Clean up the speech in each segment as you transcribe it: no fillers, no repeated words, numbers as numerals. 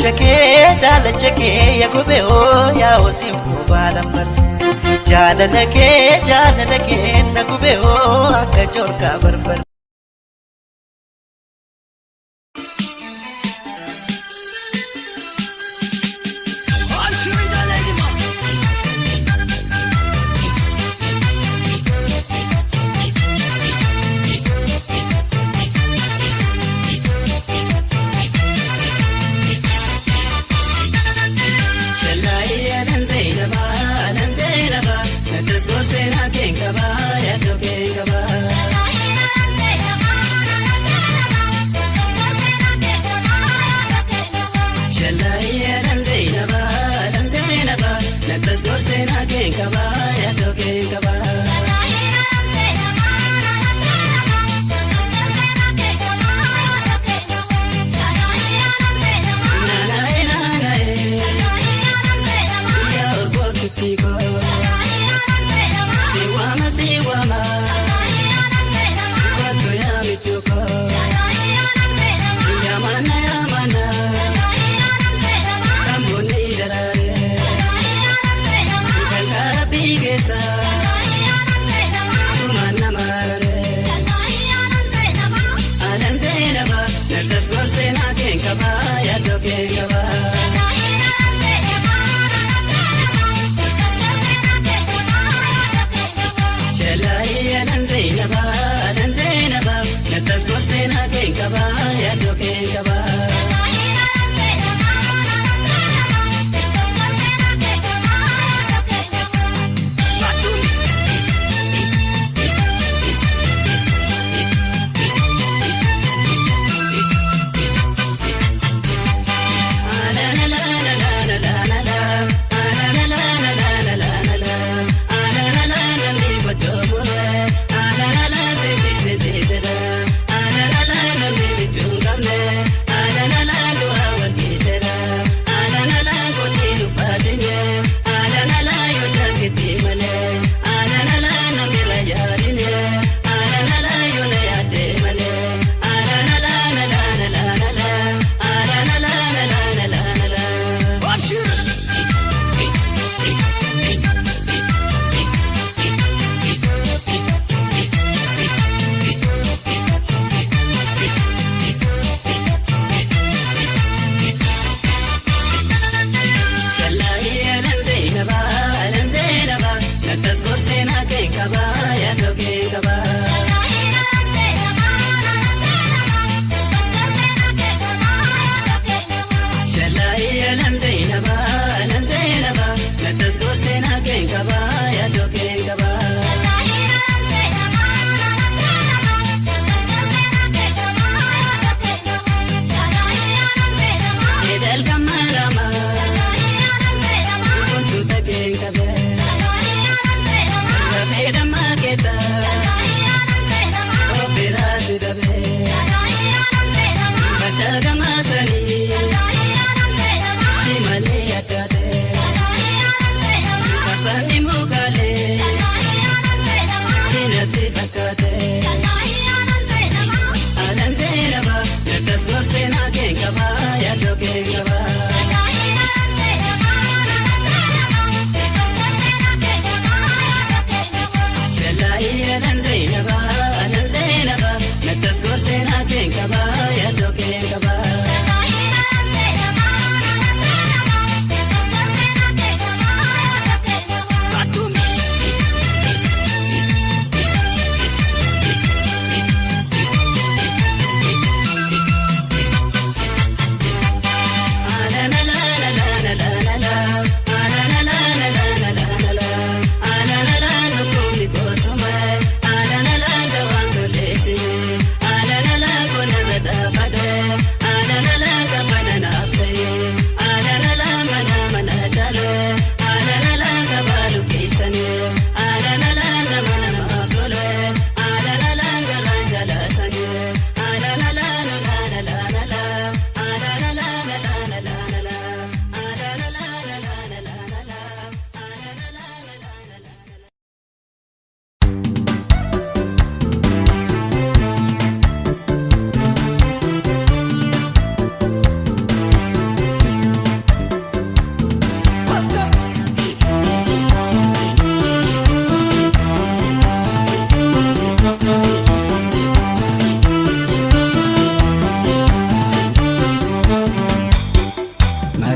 Daalacha kee daalacha kee yaa gobee hoo yaa hosiiftuu baalambar. Jaalala kee jaalala kee na gubee hoo akka joorkaa barbar.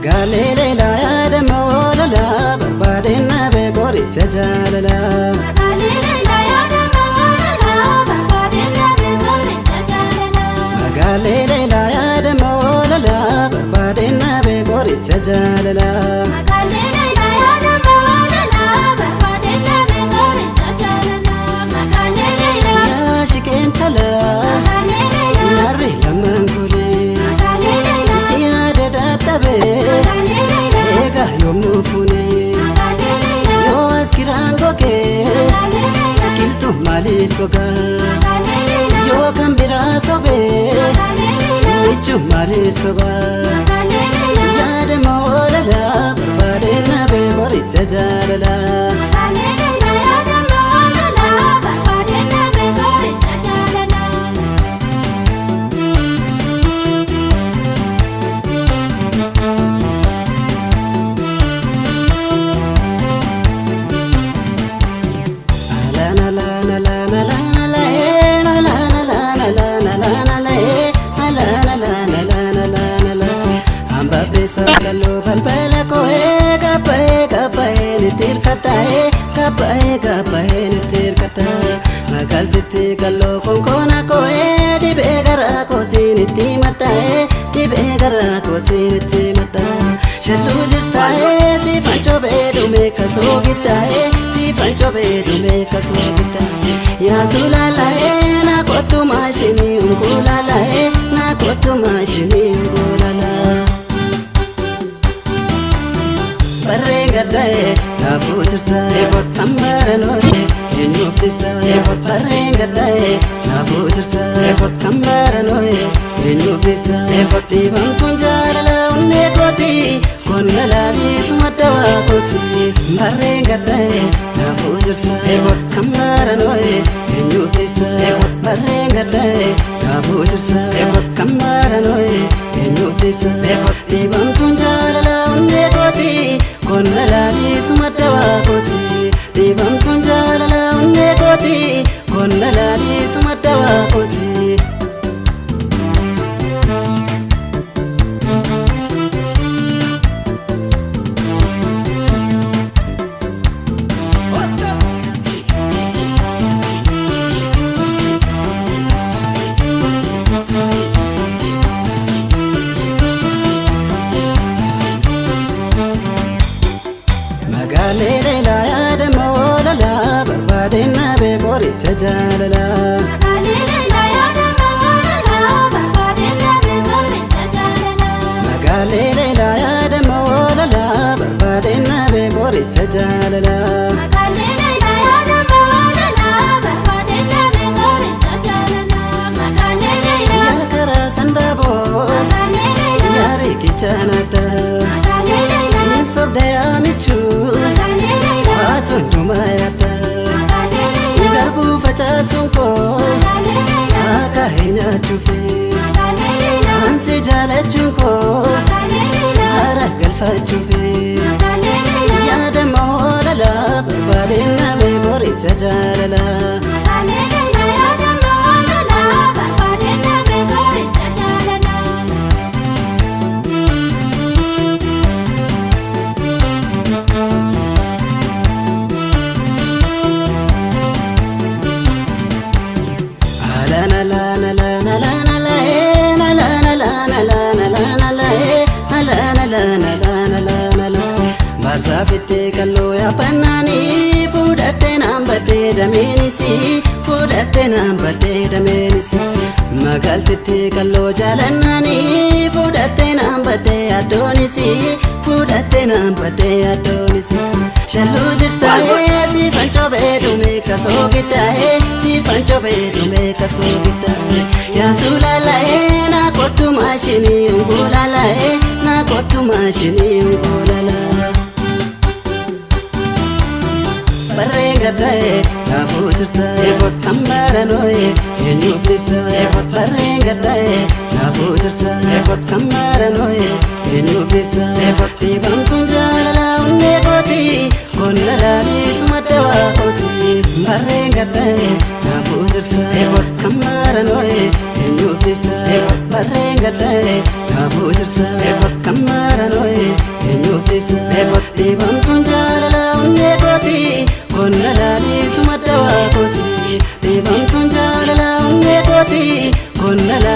Magaalee leelaa yaadama oolalaa barbaadeen nabee qoricha jaalalaa. Magaalee leelaa yaadama oolalaa barbaadeen nabee qoricha jaalalaa. Yaa shiqeen talaa marri lamaan kulee si yaada dadhabee eegaa yoomnuu fuunee yoo as kiraan gogee qilxuu maaliif gogaa yoo kan biraa sobee michuu maaliif sobaa yaadama oolalaa barbaadeen nabee qoricha jaalalaa. Salalo balbala koe kapae kapae nitir katae kapae kapae nitir kata magaltitti gallo konkona koe dibee gara kootiin itti matae dibee gara kootiin itti mata shalluu jirtae siifan cobee dhume kasoo giddae siifan cobee dhume kasoo giddae yaasuu laalae na kottu maashinii unkuulaalae na kottu maashinii unkuulaalaa. Barreen gaddaa'e naafuu jirta kan baranoote eenyuuf dhifta barreen gaddaa'e naafuu jirta kan baranoote eenyuuf dhifta dhiibamtuun jaalala onnee kooti qonna laaliisu madda waa kooti barreen gaddaa'e naafuu jirta kan baranoote eenyuuf dhifta barreen gaddaa'e naafuu jirta kan baranoote eenyuuf dhifta dhiibamtuun jaalala onnee kooti qonna laaliisu madda waa kooti dhiibamtuun jaalala onnee kooti qonna laaliisu madda waa kooti. Magaalee leelaa yaadama oolalaa barbaadeen nabee qoricha jaalalaa. Magaalee leelaa yaadama oolalaa barbaadeen nabee qoricha jaalalaa. Yaa karaa sandaaboo yaa riqicha naataa hin sobda yaa michuu waatu hundumaa yaadda garbuu facaasuun koo akka hin nyaachuufi ansi jaalachuun koo hara galfachuufi yaadama oolalaa barbaadeen nabee qoricha jaalalaa. Baarsaafitee kalloo yaabbannaanii fuudhattee naan baddee dameenisi fuudhattee naan baddee dameenisi magaaltitti kalloo jaalannaanii fuudhattee naan baddee addoonisi fuudhattee naan baddee addoonisi shalluu jirtaa'ee siifan cobee dhume kasoo giddaa'ee siifan cobee dhume kasoo giddaa'ee yaasuu laalaa'ee na kottu maashinii unguulaalaa'ee na kottu maashinii unguulaalaa. Barreen gaddaa'e naafuu jirta kan baranooye eenyuuf dhifta barreen gaddaa'e naafuu jirta kan baranooye eenyuuf dhifta dhiibamtuun jaalala onnee kooti qonna laaliisu madda waa kooti barreen gaddaa'e naafuu jirta kan baranooye eenyuuf dhifta barreen gaddaa'e Naafuu jirta kan baranooye eenyuuf dhiifta? Dhiibamtuun jaalala onnee kooti, qonna laaliisu madda waa kooti. Dhiibamtuun jaalala onnee kooti, qonna.